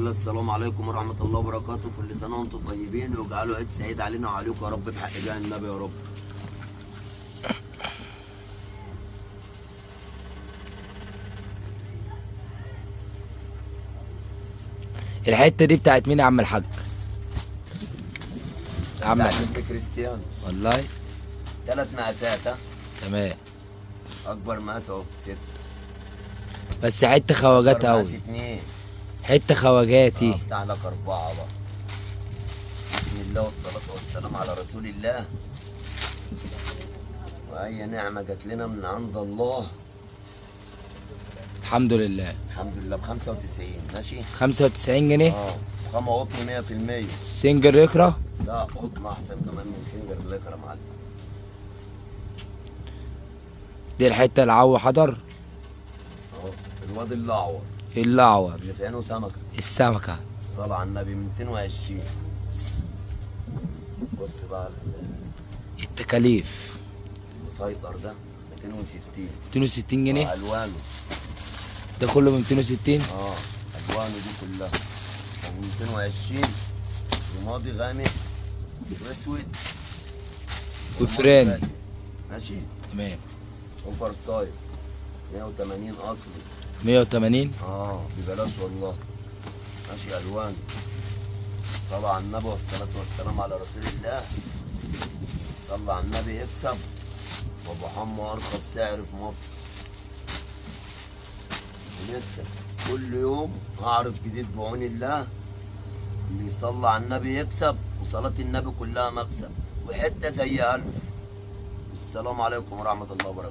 الله. السلام عليكم ورحمة الله وبركاته. كل سنة وانتم طيبين، واجعلوا عيد سعيد علينا وعليكم يا رب بحق جاه النبي يا رب. الحتة دي بتاعت مين يا عم الحاج؟ يا عم بتاعت الحاج ابن كريستيانو. والله 3 مقاسات. ها تمام. اكبر مقاس اهو 6. بس حتة خواجات اصغر مقاس قوي. 2. حتة خواجاتي. افتح لك 4 بقى. بسم الله والصلاة والسلام على رسول الله. وأي نعمة جات لنا من عند الله. الحمد لله. الحمد لله. ب 95. ماشي. 95 جنيه. خامة قطن 100%. سنجل ريكرا؟ لا قطن أحسن كمان من سنجل ريكرا يا معلم. دي الحتة العو حضر. أهو الواد الأعور. الأعور. اللي في عينه سمكة. السمكة. الصلاة على النبي. 220. بص بقى التكاليف. المسيطر ده 260. 260 جنيه؟ ألوانه. ده كله ب 260؟ ألوانه دي كلها. أبو 220. رمادي غامق وأسود وفران. ماشي؟ تمام. oversize 180 أصلي. 180؟ ببلاش والله. ماشي ألوان. الصلاة على النبي والصلاة والسلام على رسول الله. صلى على النبي يكسب. وابو حمو ارخص سعر في مصر. ولسه كل يوم هعرض جديد بعون الله. اللي يصلي على النبي يكسب، وصلاة النبي كلها مكسب، وحتة زي 1000. السلام عليكم ورحمة الله وبركاته.